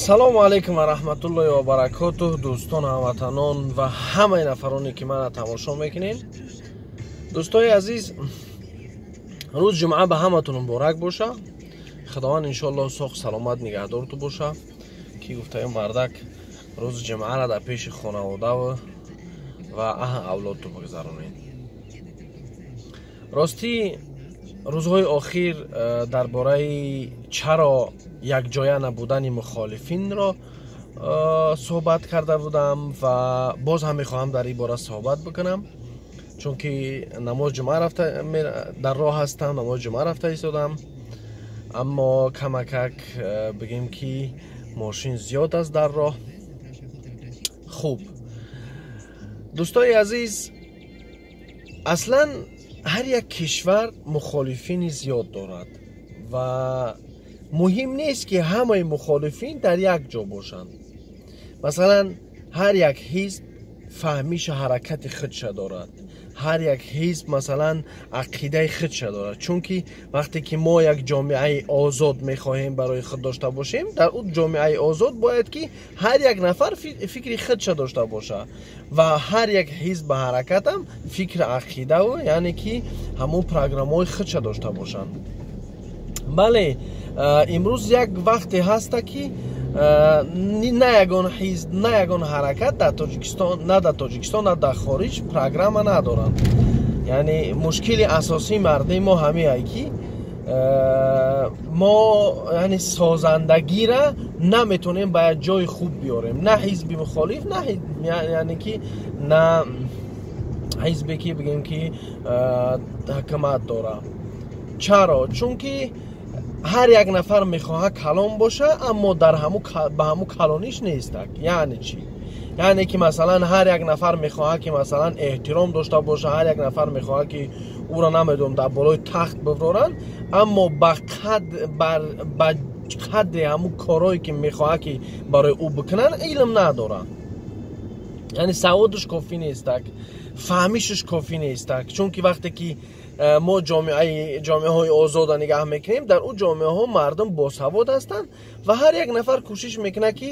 Ассалому алайкум ва раҳматуллоҳи ва баракотуҳ, дӯстон, ҳамватанон ва ҳамаи нафароне, ки мана тамошо мекунед. Дӯстои азиз, рӯз ҷумъа ба ҳаматон муборак боша. Худованд иншоаллоҳ соғ саломат нигаҳдорту боша, ки гуфтаи мардак рӯзи ҷумъаро дар пеши хонаводаву ва аҳл авлодту бигзаронед. Ростӣ, рӯзҳои охир дар бораи чаро якҷоя набудани мухолифинро суҳбат карда будам ва боз ҳам мехоҳам дар ин бора суҳбат бикунам, чунки намоз ҷумъа рафта дар роҳ ҳастам, намоз ҷумъа рафта истодам, аммо камакак бигем, ки мошин зиёд аст дар роҳ. Хуб, дӯстои азиз, аслан ҳар як кишвар мухолифини зиёд дорад ва муҳим нест, ки ҳамаи мухолифин дар як ҷо бошанд. Масалан, ҳар як ҳизб фаҳмишу ҳаракати худша дорад, ҳар як ҳизб, масалан, ақидаи худша дорад. Чунки вақте ки мо як ҷомеаи озод мехоҳем барои худ дошта бошем, дар он ҷомеаи озод бояд, ки ҳар як нафар фикри худша дошта бошад ва ҳар як ҳизб ба ҳаракатам фикр, ақидаву, яъне ки ҳамон программаҳои худша дошта бошанд. Бале, имрӯз як вақте ҳаста, ки на ягон ҳизб, на ягон ҳаракат дар Тоҷикистон, на дар Тоҷикистон, на дар хориҷ программа надоранд. Яъне мушкили асосии мардуми мо ҳамеае, ки мо, яъне, созандагира наметонем ба як ҷои хуб биёрем, на ҳизби мухолиф, на, яъне ки, на ҳизбе, ки бигем, ки ҳукумат дорад. Чаро? Чунки ҳар як нафар мехоҳад калон боша, аммо дар ба ҳаму калониш нестак. Яъне чӣ? Яъне ки, масалан, ҳар як нафар мехоҳад, ки, масалан, эҳтиром дошта боша, ҳар як нафар мехоҳад, ки ӯро, намедонам, дар болои тахт биброранд, аммо ба қадри ҳамун корое, ки мехоҳад, ки барои ӯ бикунанд, илм надорад, яъне саводаш кофӣ нестак, фаҳмишаш кофӣ нестак. Чунки вақте ки мо ҷомеаҳои озода нигаҳ мекунем, дар он ҷомеаҳо мардум босавод ҳастанд ва ҳар як нафар кӯшиш мекунад, ки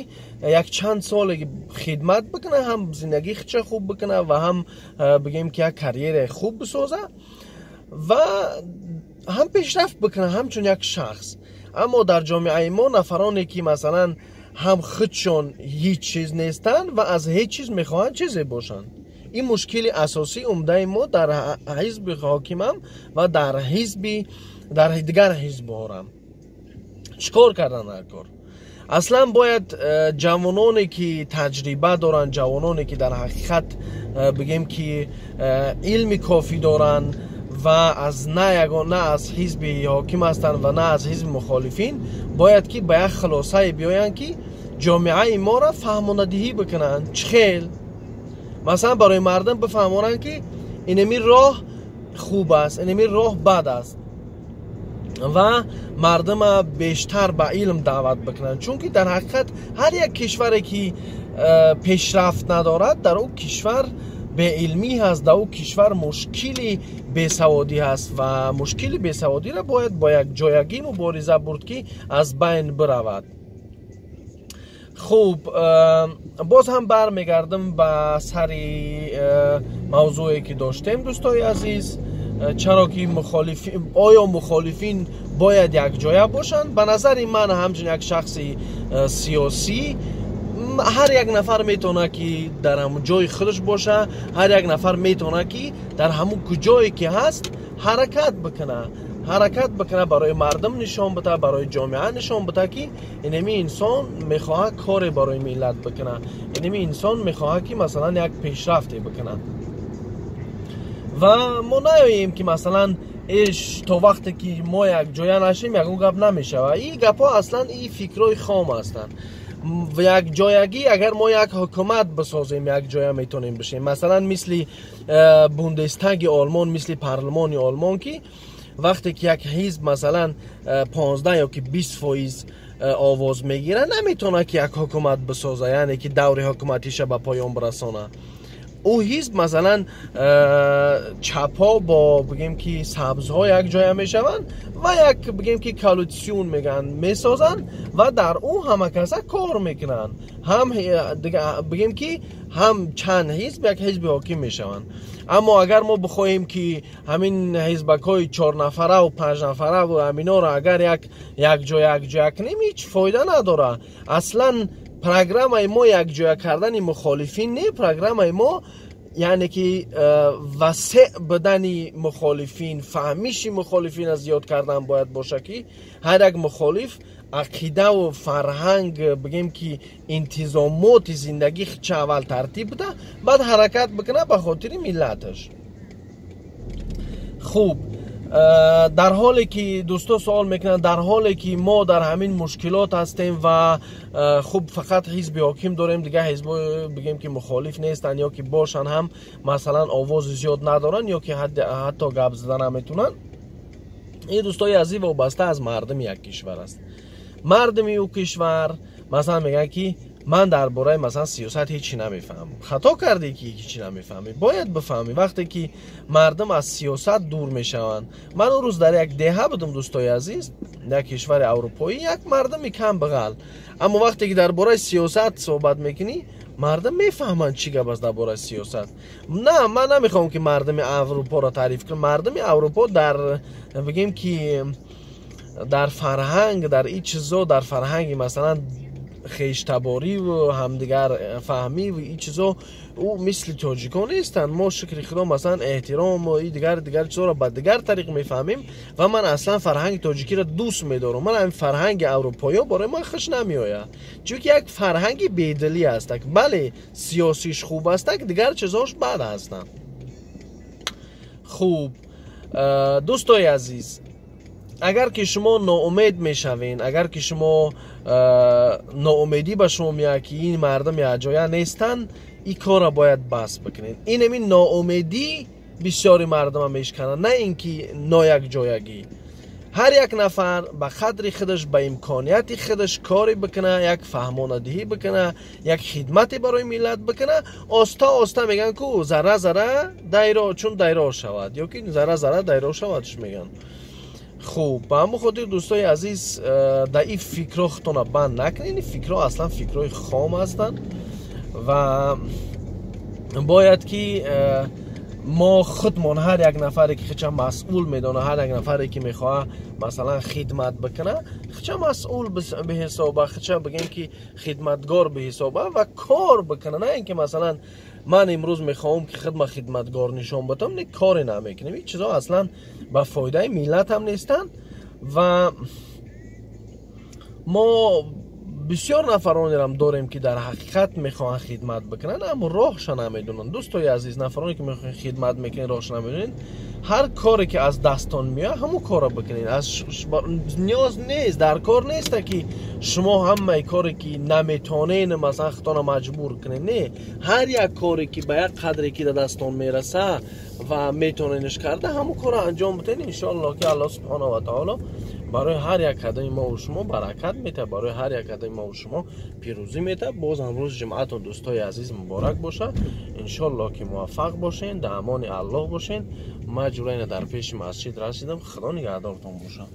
як чанд соле хидмат бикунад, ҳам зиндагии худша хуб бикунад ва ҳам, бигем, ки як карьераи хуб бисозад ва ҳам пешрафт бикунад ҳамчун як шахс. Аммо дар ҷомеаи мо нафароне, ки, масалан, ҳам худшон ҳеҷ чиз нестанд ва аз ҳеҷ чиз мехоҳанд чизе бошанд. Ин мушкили асосии умдаи мо дар ҳизби ҳокимам ва дар дигар ҳизбҳорам. Чӣ кор кардан дар кор? Аслан бояд ҷавононе, ки таҷриба доранд, ҷавононе, ки дар ҳақиқат, бигем, ки илми кофӣ доранд ва аз на ягон, на аз ҳизби ҳоким ҳастанд ва на аз ҳизби мухолифин, бояд, ки ба як хулосае биёянд, ки ҷомеаи моро фаҳмонадиҳӣ бикунанд. Чӣ хел? Масалан, барои мардум бифаҳмонанд, ки инами роҳ хуб аст, инами роҳ бад аст ва мардума бештар ба илм даъват бикунанд. Чунки дар ҳақиқат ҳар як кишваре, ки пешрафт надорад, дар ӯ кишвар беилмӣ ҳаст, дар ӯ кишвар мушкили бесаводӣ ҳаст ва мушкили бесаводиро бояд бо якҷоягӣ мубориза бурд, ки аз байн биравад. Хуб, боз ҳам бармегардам ба сари мавзӯе, ки доштем, дӯстои азиз. Чаро ки оё мухолифин бояд якҷоя бошанд? Ба назари ман, ҳамчун як шахси сиёсӣ, ҳар як нафар метавонад, ки дар ҳамун ҷои худаш боша, ҳар як нафар метавонад, ки дар ҳамун куҷое ки ҳаст, ҳаракат бикунад, ҳаракат бикунад, барои мардум нишон бида, барои ҷомеа нишон бида, ки инами инсон мехоҳад коре барои миллат бикунад, инами инсон мехоҳад, ки, масалан, як пешрафте бикунад. Ва мо наёем, ки, масалан, иш то вақте ки мо якҷоя нашем, ягон гап намешавад. Ин гапҳо аслан ин фикрҳои хом ҳастанд. Якҷоягӣ, агар мо як ҳукумат бисозем, якҷоя метавонем бишем. Масалан, мисли Бундестаги Олмон, мисли парлумони Олмон, ки вақте ки як ҳизб, масалан, 15 ё ки 20% овоз мегирад, наметавонад, ки як ҳукумат бисоза, яъне ки даври ҳукуматиша ба поён бирасона. Ӯ ҳизб, масалан, чапҳо бо, бигем ки, сабзҳо як ҷоя мешаванд ва як, бигем ки, коалитсион мегӯянд, месозанд ва дар ӯ ҳама каса кор мекунанд. Ҳам, бигем ки, ҳам чанд ҳизб як ҳизби ҳоким мешаванд. Аммо агар мо бихоҳем, ки ҳамин ҳизбакҳои чорнафараву панҷнафараву ҳаминоро агар якҷоя якҷоя кунем, ҳеҷ фоида надорад. Аслан программаи мо якҷоя кардани мухолифин не, программаи мо, яъне ки, васеъ будани мухолифин, фаҳмиши мухолифина зиёд кардан бояд боша, ки ҳар як мухолиф ақидаву фарҳанг, бигем ки, интизомоти зиндагӣ ча аввал тартиб буда, баъд ҳаракат бикуна ба хотири миллаташ. Хуб, дар ҳоле ки дӯсто суол мекунанд, дар ҳоле ки мо дар ҳамин мушкилот ҳастем ва хуб, фақат ҳизби ҳоким дорем, дигар ҳизбо, бигем ки, мухолиф нестанд ё ки бошанд ҳам, масалан, овози зиёд надоранд ё ки ҳатто гап зада наметавонанд. Ин, дӯстои азиз, вобаста аз мардуми як кишвар аст. Мардуми ӯ кишвар, масалан, мегӯянд, ки ман дар бораи, масалан, сиёсат ҳечи намефаҳмам. Хато кардӣ, ки ҳечи намефаҳмӣ. Бояд бифаҳмӣ. Вақте ки мардум аз сиёсат дур мешаванд. Ман он рӯз дар як деҳа будам, дӯстои азиз, як кишвари аврупоӣ, як мардуми камбағал. Аммо вақте ки дар бораи сиёсат суҳбат мекунӣ, мардум мефаҳманд, чӣ гап аст дар бораи сиёсат. На, ман намехоҳам, ки мардуми Аврупоро таъриф кунам. Мардуми Аврупо дар, бигем ки, дар фарҳанг, дар ин чизо, дар фарҳанги, масалан, хештабориву ҳамдигар фаҳмиву ин чизо ӯ мисли тоҷикон нестанд. Мо, шукри Худо, масалан, эҳтирому и дигар дигар чизоро ба дигар тариқ мефаҳмем ва ман аслан фарҳанги тоҷикиро дӯст медорам. Ман ҳамин фарҳанги аврупоиё барои ман хуш намеояд, чунки як фарҳанги бедилӣ ҳастак. Бале, сиёсиш хуб ҳастак, дигар чизош бад ҳастанд. Хуб, дӯстои азиз, агар ки шумо ноумед мешавен, агар ки шумо ноумедӣ ба шумо меяд, ки ин мардум якҷоя нестанд, ин корро бояд бас бикунед. Инами ноумедӣ бисёри мардума мешканад, на ин ки ноякҷоягӣ. Ҳар як нафар ба қадри худаш, ба имконияти худаш коре бикуна, як фаҳмонадиҳӣ бикуна, як хидмате барои миллат бикуна. Оста оста, мегӯянд ку, зарра зарра дайро чун дайро шавад ё ки зарра зарра дайро шавадш мегӯянд. Хуб, ба ҳамон хотир, дӯстои азиз, дар ин фикрҳо худтона банд накунед. Ин фикрҳо аслан фикрҳои хом ҳастанд ва бояд ки мо худмон, ҳар як нафаре ки худша масъул медона, ҳар як нафаре ки мехоҳад, масалан, хидмат бикуна, худша масъул биҳисоба, худша, бигем ки, хидматгор биҳисоба ва кор бикуна. На ин ки, масалан, ман имрӯз мехоҳам, ки худма хидматгор нишон батам, не, коре намекунем. Ин чизҳо аслан ба фоидаи миллат ҳам нестанд ва мо бисёр нафаронерам дорем, ки дар ҳақиқат мехоҳанд хидмат бикунанд, аммо роҳша намедонанд. Дӯстои азиз, нафароне ки мехоҳед хидмат мекунед, роҳша намедонед, ҳар коре ки аз дастон меояд, ҳамон корро бикунед. Ниёз нест, дар кор неста, ки шумо ҳамаи коре ки наметонед, масалан, худтонро маҷбур кунед. Не, ҳар як коре ки ба як қадре ки дар дастон мераса ва метонедш карда, ҳамон корро анҷом бидед. Иншоалло, ки Аллоҳ субҳонаҳу ва таоло барои ҳар як кадами мову шумо баракат метаҳад, барои ҳар як кадами мову шумо пирӯзӣ метаҳад. Боз ҳам рӯзи ҷумъатон, дӯстои азиз, муборак бошад. Иншоалло, ки муваффақ бошен, дар амони Аллоҳ бошен. Ман ҷурайна дар пеши масҷид расидам. Худо нигаҳдортон бошад.